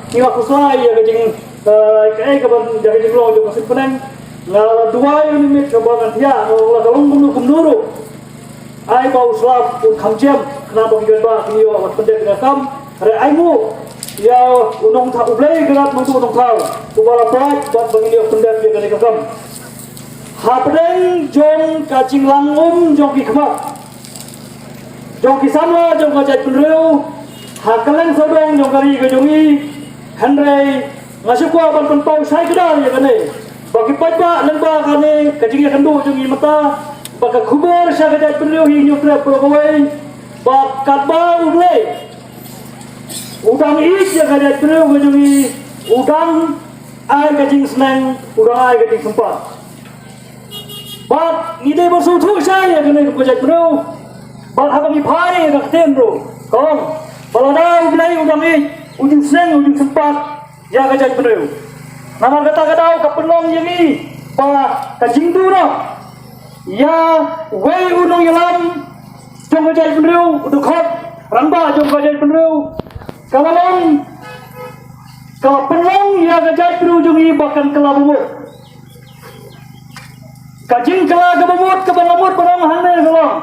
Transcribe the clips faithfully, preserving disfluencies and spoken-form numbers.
Ngi la pynslai ïa ka jing, eh, kaei kaban, ïa ka jinglong jong ka suiñ bneng. Nga la duwai ïa une u miet sha ba ngan thiah, nga la ka long kumno kumno ruh. Ai ba u slap un kham jem, khnang ba ki paidbah kin ïoh ban pyndep ïa ka kam. Hynrei ai nguh ïa u Nongthaw, U Blei Kynrad Nongthaw, uba la pynlait bad ba ngin ïoh pyndep ïa kane ka kam. Hapdeng jong ka jinglang um jong ki khmat jong ki samla jong ka jaitbynriew ha kylleng sawdong jong ka ri ka jong ngi. Hynrei nga shu kwah ban pynpaw shai kdar ïa kane, ba ki paidbah lyngba kane ka jingïakynduh jong ngi mynta, ba ka khubor sha ka jaitbynriew hi Hynñiewtrep baroh kawei, ba katba U Blei u dang ïeit ïa ka jaitbynriew ka jong ngi, u dang ai ka jingsneng, u dang ai ka jingsympat. Bad ngi dei ban sngewthuh shai ïa kane ka jaitbynriew. Bad haba ngi phai ïa ka ktien ruh ka ong ba lada U Blei u dang ïeit, u jingsneng, u jingsympat ïa ka jaitbynriew. Namar kata ka daw ka pynlong ïa ngi ba ka jingduh noh ïa uwei u nongïalam jong ka jaitbynriew, u dkhot rangbah jong ka jaitbynriew, ka la long, ka la pynlong ïa ka jaitbynriew jong ngi ba kan kylla bamut. Ka jingkylla kaba mut kaba nga mut ban ong hangne ka long,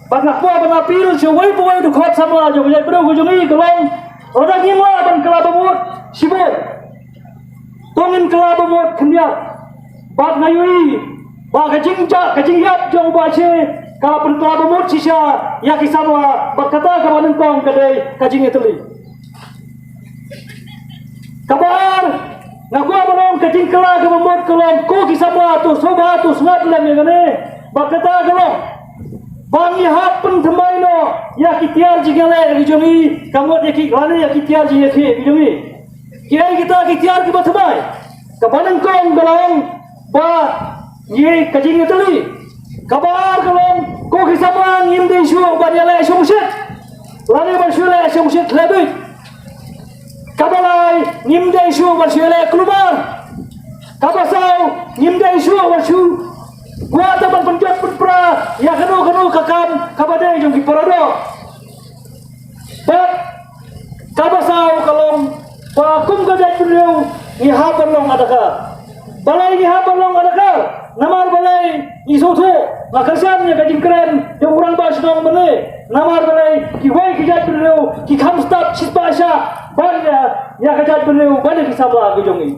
bad nga kwah ban appeal sha uwei pa uwei u dkhot samla jong ka jaitbynriew ka jong ngi ka long, lada ngim lah ban kylla bamut shibun, to ngin kylla bamut khyndiat. Bad nga ïohi ba ka jingjah, ka jingïap jong u Bah Syieng ka la pynkylla bamut shisha ïa ki samla, bad kata kaba nyngkong ka dei ka jingïatylli. Kaba ar, nga kwah ban ong ka jingkylla kaba mut ka long, ko ki samla to sngewbha, to sngap lem ïa kane. Ba kata ka long ba ngi hap pynthymmai noh ïa ki tiar jingïaleh ki jong ngi, ka mut ïa ki, lane ïa ki tiar jingïakhih ki jong ngi. Kiei kita ki tiar kiba thymmai? Kaba nyngkong ka long ba ngi, ka jingïatylli. Kaba ar ka long, ko ki samla ngim dei shuh ban ïaleh shongshit, lane ban shu leh shongshit lehbit. Kaba lai, ngim dei shuh ban shu leh kulmar. Kaba saw, ngim dei shuh ban shu kwah ban pynjot pynpra ïa kano kano ka kam kaba dei jong ki paradoh. Bad kaba saw ka long ba kum ka jaitbynriew ngi hap ban long adakha. Balei ngi hap ban long adakha? Namar balei? Ngi sngewthuh, nga kyrshan ïa ka jingkren jong u rangbah shnong mynne. Namar balei kiwei ki jaitbynriew ki kham stad shispah shah ban ïa, ïa ka jaitbynriew ban ïa ki samla ki jong ngi.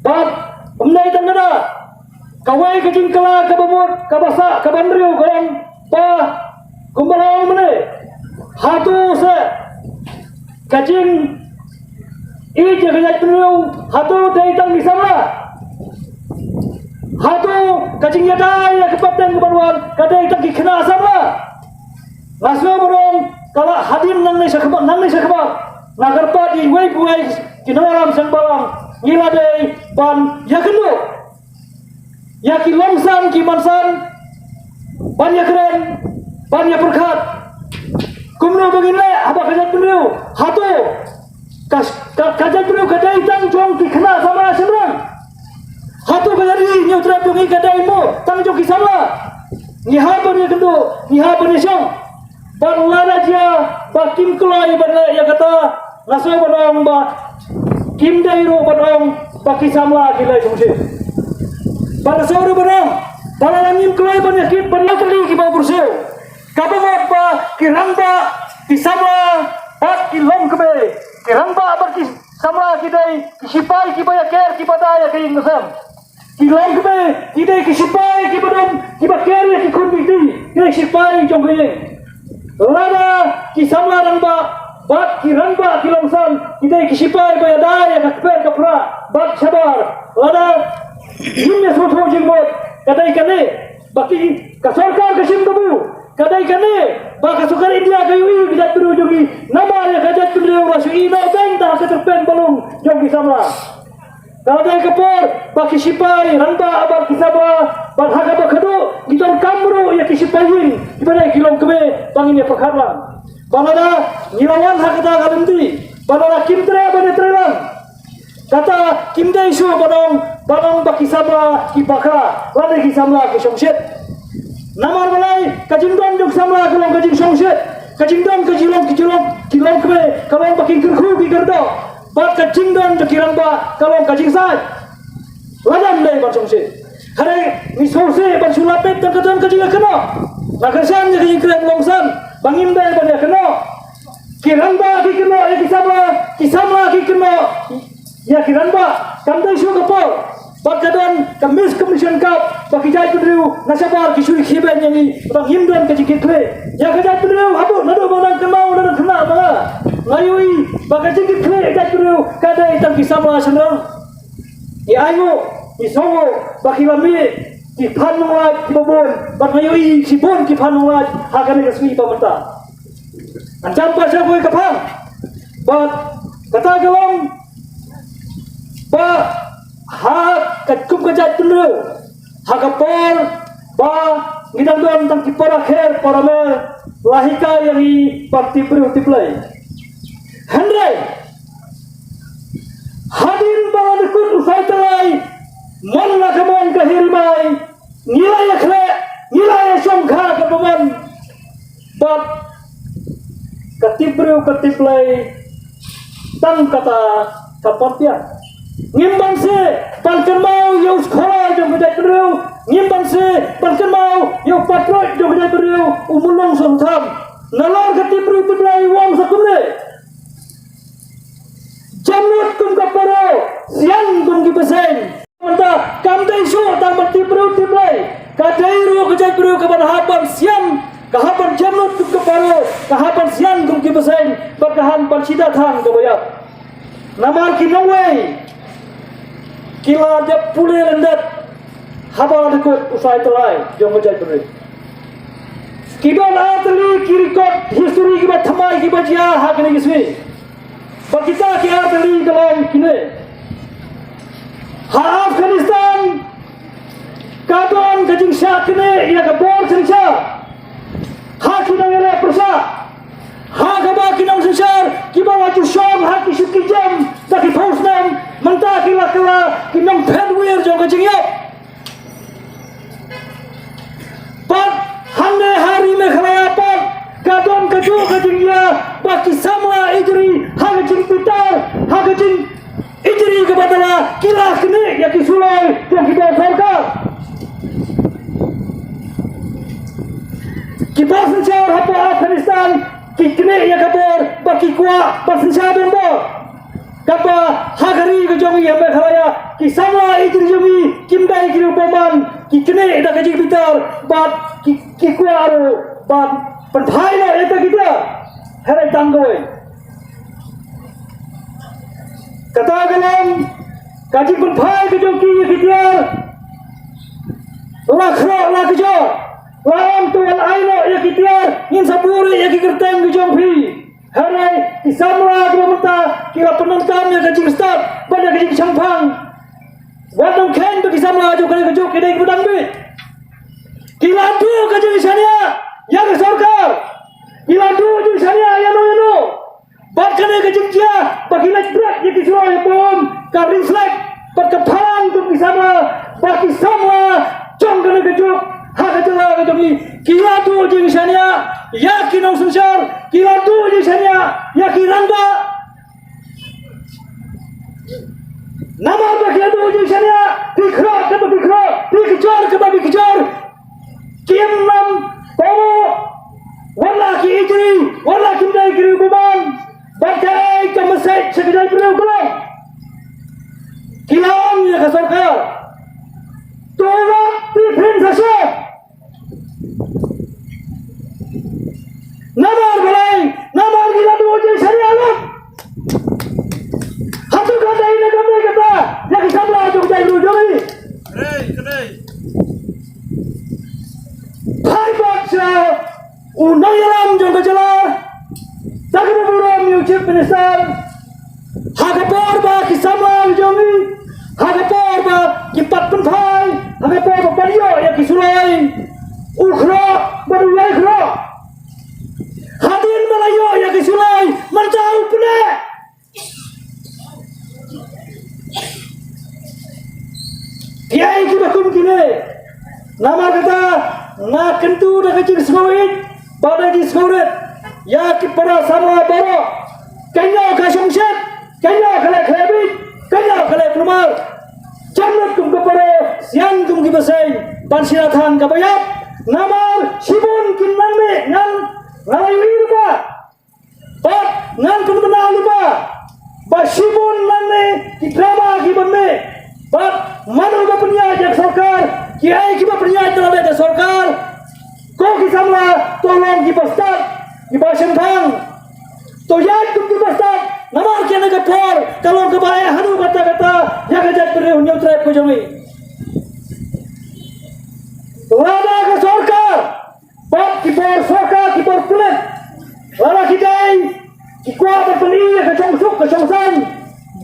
Bad ym dei tang kata, kawei ka jingkylla kaba mut, kaba sah, kaba hynriew ka long ba, kumba la ong mynne, hato se ka jingïeit ïa ka jaitbynriew, hato dei tang ki samla? Hato ka jingïada ïa ka pateng ka ban wan ka dei tang ki khynnah samla? Nga sngew ba dang ka la hadien nangne shakhmat, nangne shakhmat, nga kyrpad ïa uwei pa uwei ki nongïalam seng balang, ngi la dei ban ïakynduh ïa ki longsan ki mansan, ban ïakren, ban ïapyrkhat kumno ba ngin leh haba ka jaitbynriew, hato ka, ka, ka jaitbynriew ka dei tang jong ki khynnah samla shynrang? Hato ka jaitbynriew jong ngi ka dei mo tang jong ki samla? Ngi hap ban ïakynduh, ngi hap ban ïashong. Bad lada jia ba kim kloi ban leh ïa kata, nga sngew ban ong ba kim dei ruh ban ong ba ki samla ki leh shongshit. Bad nga sngew ruh ban ong ba lada ngim kloi ban ïakit ban ïatylli kiba pyrshah, kaba mut ba ki rangbah, ki samla bad ki longkmie, ki rangbah bad ki samla ki dei ki shipai kiba ïaker, kiba da ïa ka ïing ka sem. Ki longkmie ki dei ki shipai kiba don, kiba ker ïa ki khun ki kti, ki dei shipai jong ka ïing. Lada ki samla rangbah bad ki rangbah ki longsan ki dei ki shipai ba ïada ïa ka kper ka pra bad shabar, lada ngim ïasngewthuh jingmut, ka dei kane ba ki, ka sorkar ka shim kabu, ka dei kane ba ka sorkar India ka ïohi ïa ka jaitbynriew jong ngi. Namar ïa ka jaitbynriew la shu ïehnoh beiñ da ka tyrpeng ba lung jong ki samla. Ka dei ka por ba ki shipai rangbah bad ki samla, bad ha kaba khatduh ngi donkam ruh ïa ki shipai ïing kiba dei ki longkmie ba ngin ïapyrkhat lang. Ba lada ngi la wan ha kata ka lynti, ba lada kim treh ban ïatrei lang, kata kim dei shuh ban ong, ban ong ba ki samla ki bakla lane ki samla ki shongshit. Namar balei? Ka jingdon jong ki samla ka long ka jingshongshit. Ka jingdon ka jinglong, ki jinglong, ki longkmie ka long ba kin kyrkhu ki kyrdoh. Bad ka jingdon jong ki rangbah ka long ka jingsaid. Lada ym dei ban sngewsih, hynrei ngi sngewsih ban shu lap beit tang ka don ka jingkynnoh. Nga kyrshan ïa ka ïingkren long san ba ngim dei ban ïakynnoh. Ki rangbah ki kynnoh ïa ki samla, ki samla ki kynnoh ïa ki rangbah. Kam dei shuh ka por. Bad ka don ka misconception kaba ki jaitbynriew na shabar ki shu khie beiñ ïa ngi ba ngim don ka jingkitkhlieh ïa ka jaitbynriew. Haduh naduh ba nang kynmaw, nang kynmaw ba nga, nga ïohi ba ka jingkitkhlieh ïa ka jaitbynriew ka dei tang ki samla shynrang. Ngi ainguh, ngi sngewnguh ba ki la mih ki phan nonglait kiba bun, bad nga ïohi shibun ki phan nonglait ha kane ka sngi ba mynta. Ngan jam pat sha kawei ka phang. Bad kata ka long ba ha ka kum ka jaitbynriew, ha ka por ba ngi dang don tang ki para kher para mer, la hikai ïa ngi ban tip briew tip Blei. Hynrei hadien ba la dkut u Saitylai, mon la ka mon ka hir mai, ngi la ïakhleh, ngi la ïashongkha ka bymman. Bad ka tip briew ka tip Blei tang kata ka pynbiang. Ngim banse ban kynmaw ïa u scholar jong ka jaitbynriew, ngim banse ban kynmaw ïa u patriot jong ka jaitbynriew, u Mulong Sutnga. Nalor ka tip briew tip Blei u ong sa kumne: Jemnud kum ka paro, sian kum ki bseiñ. Mynta kam dei shuh tang ban tip briew tip Blei, ka dei ruh ka jaitbynriew kaban hap ban sian, ka hap ban jemnud kum ka paro, ka hap ban sian kum ki bseiñ, bad ka hap ban shida thang kaba ïap. Namar ki nongwei ki la dep pule lyndet haba la dkut u Saitylai jong ka jaitbynriew. Ki don artylli ki record history kiba thymmai kiba jia ha kine ki sngi. Ba kita ki artylli ka long kine: ha Afghanistan ka don ka jingshah knieh ïa ka bor synshar ha ki nongïaleh pyrshah, ha kaba ki nongsynshar kiba la ju shong ha ki shuki jem da ki phew snem, mynta ki la kylla ki nongphet wir jong ka jingïap. Pat hangne ha ri Meghalaya pat ka don kajuh ka jingïa ba ki samla Ijri ha ka jingbitar, ha ka jingijri kaba dala, ki la knieh ïa ki suloi jong ki bor sorkar. Ki bor synshar hapoh Afghanistan ki knieh ïa ka bor ba ki kwah ban synshar donbor. Katba ha ka ri ka jong ngi ha Meghalaya ki samla Ijri jong ngi kim dei ki riewbymman, ki knieh da ka jingbitar bad ki, ki kwah ruh ban pynphai noh ïa kita ki tiar. Hynrei tang kawei, kata ka long ka jingpynphai ka jong ki ïa ki tiar la khroh la kjor. La ong to wan ai noh ïa ki tiar, ngin sa buh ïa ki kyrteng ki jong phi. Hynrei ki samla kiba mynta ki la pyndonkam ïa ka jingstad bad ïa ka jingshemphang. Wat nym kheiñ ba ki samla jong kane ka juk ki dei kiba dang bit. Ki la duh ka jingshaniah ïa ka sorkar. Ki la duh jingshaniah ïano ïano. Bad kane ka jingjia ba ki leit bret ïa ki shuwa ïa bom ka ring slek bad ka pharang kum ki samla, ba ki samla jong kane ka juk ha ka jylla ka jong ngi ki la duh jingshaniah ïa ki nongsynshar, ki la duh jingshaniah ïa ki rangbah. Namar ba ki la duh jingshaniah, ki khroh kaba ki khroh, ki kjor kaba ki kjor. Kim nam komo, wat la ki Ijri, wat la kim dei ki riewbymman. Bad kaei ka message sha ka jaitbynriew ka long? Ki la ong ïa ka sorkar, to wat tieng phin sa shuh. Namar balei? Namar ngi la duh jingshaniah lut. Hato ka dei ne kam dei kata ïa ki samla jong ka jaitbynriew jong ngi? Phai pat sha u nongïalam jong ka jylla, da kaba burom ïa u Chief Minister, ha ka por ba ki samla jong ngi, ha ka por ba ki pat pynphai, ha ka por ba pynïoh ïa ki suloi, u khroh bad u ïai khroh. Hadien ba la ïoh ïa ki suloi, mynta u pyneh. Kiei kiba kum kine. Namar kata nga kyntu da ka jingsngewbha bad da ka jingsngewrit ïa ki para samla baroh. Kynnoh ka shongshit, Kynja ka leh khleh bit, kynja ka leh kulmar. Jam lut kum ka pare, sian kum ki bseiñ, ban shira than kaba ïap. Namar shibun kin nang mih ngan, ngan ïohi lypa. Bad ngan pynbna lypa ba shibun nangne ki drama kiba mih. Bad mano ba pynïaid ïa ka sorkar, kiei kiba pynïaid na lade ka sorkar. Ko ki samla, to long kiba stad, kiba shemphang. To ïaid kum kiba stad, namar kane ka por ka long kaba eh haduh katta katta ïa ka jaitbynriew Hynñiewtrep ka jong ngi. Lada ka sorkar bad ki bor sorkar, ki bor pulit, lada ki dei ki kwah ban pyni ïa ka shongsuk ka shongsaiñ,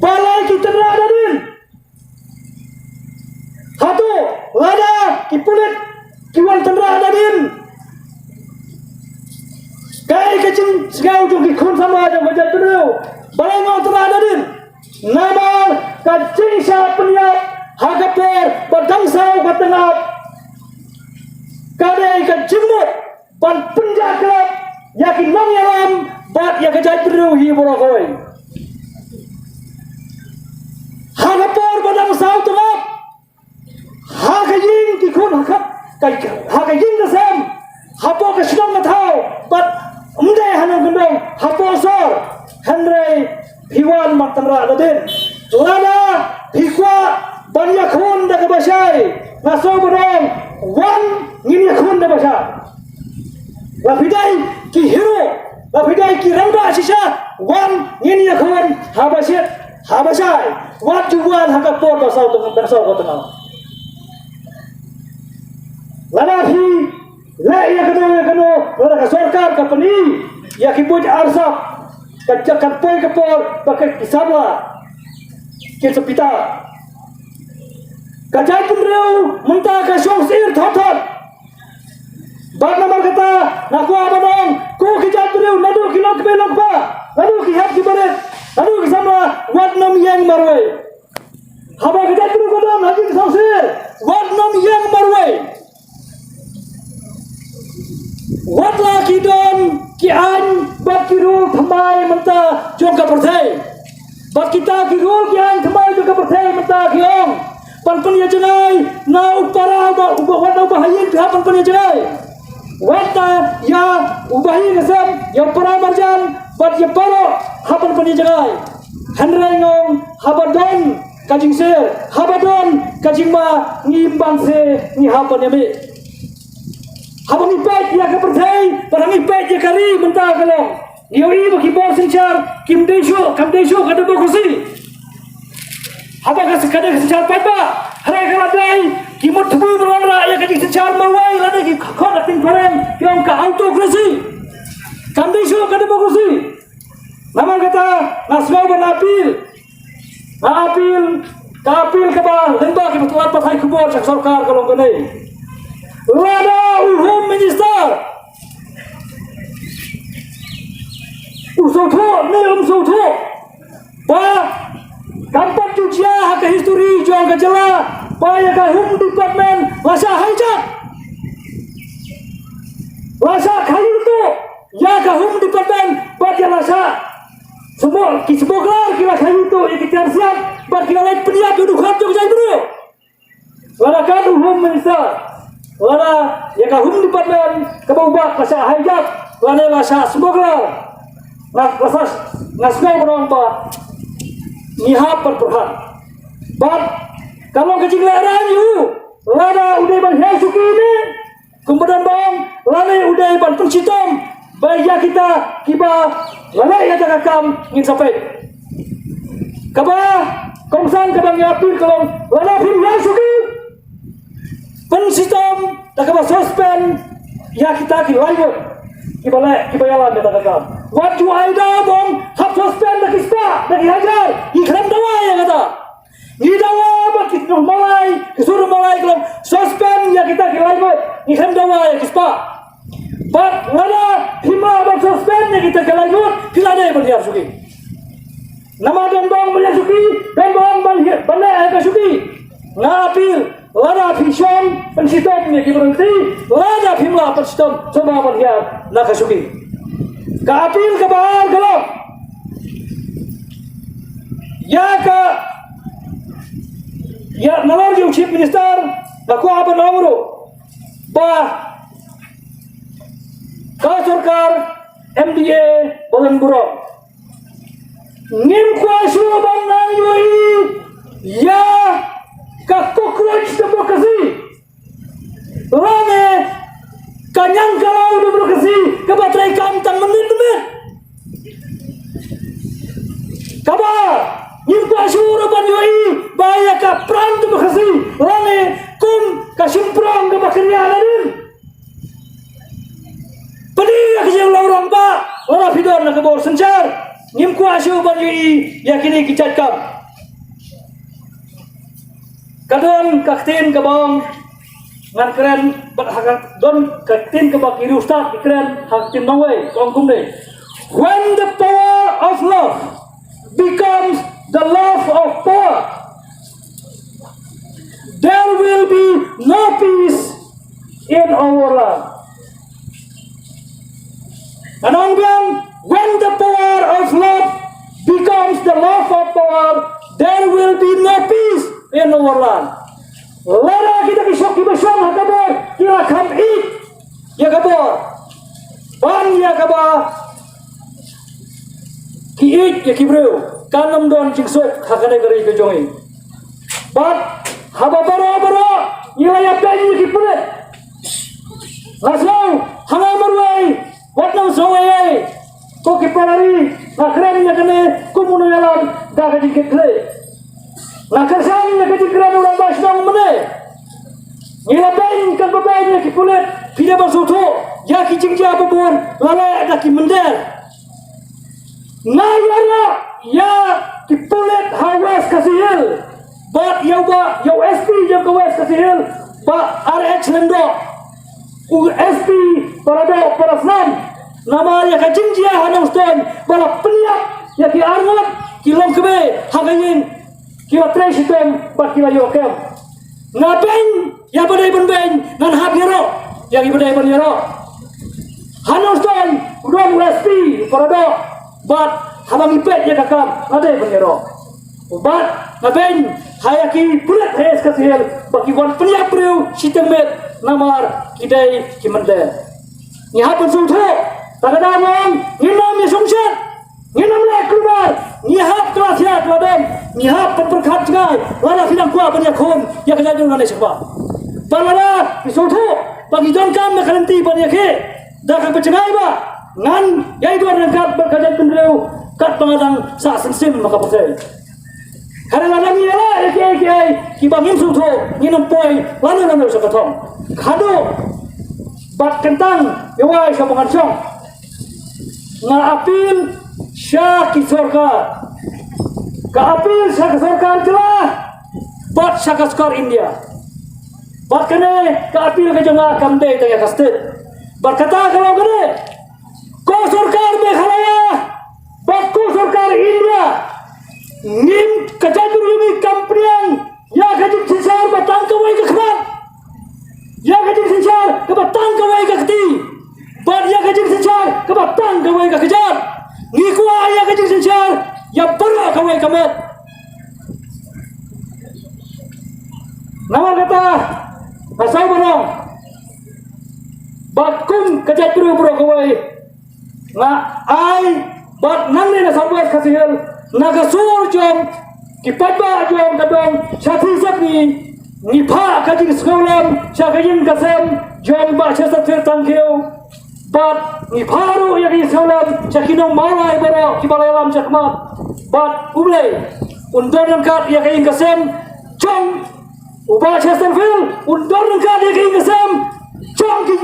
balei ki tynrah da dien? Hato lada ki pulit ki wan tynrah da dien, kaei ka jingsngew jong ki khun samla jong ka jaitbynriew? Balei ngi wan tynrah da dien? Namar ka jingshah pynïap ha ka por ba dang saw ka tnat ka dei ka jingmut ban pynjah khlem ïa ki nongïalam bad ïa ka jaitbynriew hi baroh kawei. Ha ka por ba dang saw tnat, ha ka ïing ki khun, ha ka, ka, ha ka ïing ka sem, hapoh ka shnong ka thaw, bad ym dei ha nongkyndong, hapoh sor, hynrei phi wan ban tynrah da dien. Lada phi kwah ban ïakhun da kaba shai, nga sngew ba dang wan ngin ïakhun da kaba shai. La phi dei ki hero, la phi dei ki rangbah shisha, wan ngin ïakhun haba shit, haba shai. Wat ju wan ha ka por ba saw tnga, ba saw ka tnga. Lada phi leh ïa kano ïa kano, lada ka sorkar ka pyni ïa ki buit arsap, ka jaka, kan poi ka por ba ka, ki samla kin sa pita. Ka jaitbynriew mynta ka shong sir thot thot. Bad namar kata nga kwah ban ong, ko ki jaitbynriew, naduh ki longkmie longkpa, naduh ki hep ki barit, naduh ki samla, wat nym ïeng marwei. Haba ki jaitbynriew ka don ha ki shong sir, wat nym ïeng marwei. Wat la ki don ki aiñ bad ki rule thymmai mynta jong ka pyrthei, bad kita ki rule ki aiñ thymmai jong ka pyrthei mynta ki ong ban pynïajngai na u para uba, uba, wat na uba ha ïing phi hap ban pynïajngai. Wat na ïa uba ha ïing ha sem, ïa u para marjan, bad ïa baroh hap ban pynïajngai. Hynrei nga ong haba don ka jingsir, haba don ka jingma, ngim banse, ngi hap ban ïamih. Haba ngi peit ïa ka pyrthei, bad ngi peit ïa ka ri mynta ka long, ngi ïohi ba ki bor synshar kim dei shuh, kam dei shuh ka democracy. Haba ka, ka dei ka synshar paidbah, hynrei ka la dei ki mut thmu ban wanrah ïa ka jingsynshar marwei, lane ki khot ha ka ktien phareng ki ong ka autocracy. Kam dei shuh ka democracy. Namar kata nga sngew ban appeal, nga appeal, ka appeal kaba lyngba ki pathai khubor sha ka sorkar ka long kane. Lada u Home Minister u sngewthuh ne um sngewthuh ba kam pat ju jia ha ka history jong ka jylla ba ïa ka Home Department la shah hijack, la shah khaii ïa ka Home Department, bad ïa la shah smuggler, ki smuggler ki la khaii ïa ki tiar siat, bad ki la leit pynïap ïa u dkhot jong ka jaitbynriew. Lada ka u Home Minister, lada ïa ka Home Department kaba u Bah la shah hijack, lane la shah smuggler, nga, nga sa, nga sngew ban ong ba ngi hap ban pyrkhat. Bad ka long ka jinglehrain ïa u, lada u dei ban hiar shuki ne, kumba don ba ong, lane u dei ban pynshitom ba ïa kita kiba la leh ïa kata ka kam ngin sa peit. Kaba kongsan kaba ngi appeal ka long, lada phim hiar shuki, pynshitom da kaba suspend ïa kita ki lai ngut kiba leh, kiba ïalam ïa kata ka kam. Wat ju ai daw ba ong hap suspend da ki spah, da ki hajar, ngi khlem dawa ïa kata. Ngi dawa ba ki nongmalai, ki sur nongmalai ki long suspend ïa kita ki lai ngut, ngi khlem dawa ïa ki spah. Bad lada phim lah ban suspend ïa kita ki lai ngut, phi la dei ban hiar shuki. Namar don ba ong ban hiar shuki, don ba ong ban hiar, ban leh ïa ka shuki. Nga appeal, lada phi shong pynshitom ïa ki briew, lada phim lah pynshitom, sngewbha ban hiar na ka shuki. Ka appeal kaba ar ka long, Ïa ka, ïa nalor ïa u Chief Minister, nga kwah ban ong ruh ba ka sorkar M D A Balang Burom, ngim kwah shuh ban nang ïohi ïa ka cockroach democracy. Lane ka ñiangkalaw democracy kaba trei kam tang mynnin mynnin. Kaba ngim kwah shuh ruh ban ïohi ba ïa ka pran democracy lane kum ka shymprong kaba kynriah nadien. Pynïaid ïa ka jinglong rangbah lada phi don na ka bor synshar, ngim kwah shuh ban ïohi ïa kine ki jait kam. Ka don ka ktien kaba ong, ngan kren bad ha ka, don ka ktien kaba ki riewstad ki kren ha ka ktien nongwei, ka ong kumne: When the power of love becomes the love of power, there will be no peace in our land. Ngan ong biang, when the power of love becomes the love of power, there will be no peace in our land. Lada kita ki shong kiba shong ha ka bor ki la kham ïeit ïa ka bor ban ïa kaba ki ïeit ïa ki briew, kan ym don jingsuk ha kane ka ri ka jong ngi. Bad haba baroh baroh ngi la ïabeiñ ïa ki pulit. Nga sngew ha nga marwei wat nang sngew ei ei. Ko ki para ri, nga kren ïa kane kum u nongïalam da ka jingkitkhlieh. Nga kyrsan ïa ka jingkren u rangbah shnong mynne. Ngi la beiñ kan ba beiñ ïa ki pulit, phi dei ban sngewthuh ïa ki jingjia ba bun la leh da ki mynder. Nga ïaroh ïa ki pulit ha West Khasi Hills bad ïa u ba, ïa u S P jong ka West Khasi Hills, Bah R H Lyngdoh, u S P para doh para snam. Namar ïa ka jingjia ha Nongstoiñ ba la pynïap ïa ki arngut ki long kmie ha ka ïing, ki la trei shitom bad ki la ïoh kem. Nga beiñ ïa ba dei ban beiñ, ngan hap ïaroh ïa ki ba dei ban ïaroh. Ha Nongstoiñ u don u S P para doh, bad haba ngi peit ïa ka kam nga dei ban ïaroh. Bad nga beiñ ha ïa ki pulit ha West Khasi Hills ba ki wan pynïap briew shiteng miet namar ki dei ki mynder. Ngi hap ban sngewthuh, ta ka daw ngin ym ïa shongshit, ngin ym leh kulmar, ngi hap kla thiah kla dem, ngi hap ban pyrkhat jngai lada phi dang kwah ban ïakhun ïa ka jaitbynriew nangne shakhmat. Bad lada phi sngewthuh ba ngi donkam na ka lynti ban ïakhih da kaba jngai, ba ngan ïai don ryngkat bad ka jaitbynriew katba nga dang sah synshim ha ka pyrthei. Ka dei lada ngi ïaleh ïa kiei kiei kiba ngim sngewthuh, ngin ym poi lano lano sha ka thong. Haduh bad kyntang ïa wai sha ba ngan shong, nga appeal sha ki sorkar. Ka appeal sha ka sorkar jylla bad sha ka sorkar India. Bad kane ka appeal ka jong nga kam dei tang ïa ka state. Bad kata ka long kane: ko sorkar Meghalaya bad ko sorkar India, ngim, ka jaitbynriew ngi kam pdiang ïa ka jingsynshar ba tang kawei ka khmat, ïa ka jingsynshar kaba tang kawei ka kti, bad ïa ka jingsynshar kaba tang kawei ka kjat. Ngi kwah ïa ka jingsynshar ïa baroh kawei ka met. Namar kata nga sngew ban ong ba kum ka jaitbynriew baroh kawei, nga ai bad nangne na South West Khasi Hills, na ka sur jong ki paidbah jong ka dong Shathie Sepngi, ngi phah ka jingsngewlem sha ka ïing ka sem jong Bah Chesterfield Thangkhiew. Bad ngi phah ruh ïa ka jingsngewlem sha ki nong Mawlai baroh kiba la ïalam shakhmat. Bad U Blei un don ryngkat ïa ka ïing ka sem jong u Bah Chesterfield, un don ryngkat ïa ka ïing ka sem jong ki,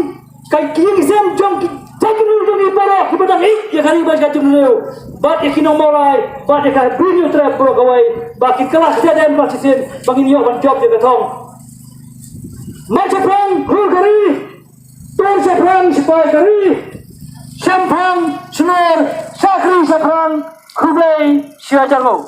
ka ïing ka sem jong ki jaitbynriew jong ngi baroh kiba dang ïeit ïa ka ri bad ka jaitbynriew, bad ïa ki nong Mawlai bad ïa ka Bri Hynñiewtrep baroh kawei, ba kin kylla kjat dem ba shisien ba ngin ïoh ban jop ïa ka thong. Mat shaphrang hur ka ri, tur shaphrang shipai ka ri, shemphang shnur shakri shaphrang. Khublei shihajar nguh.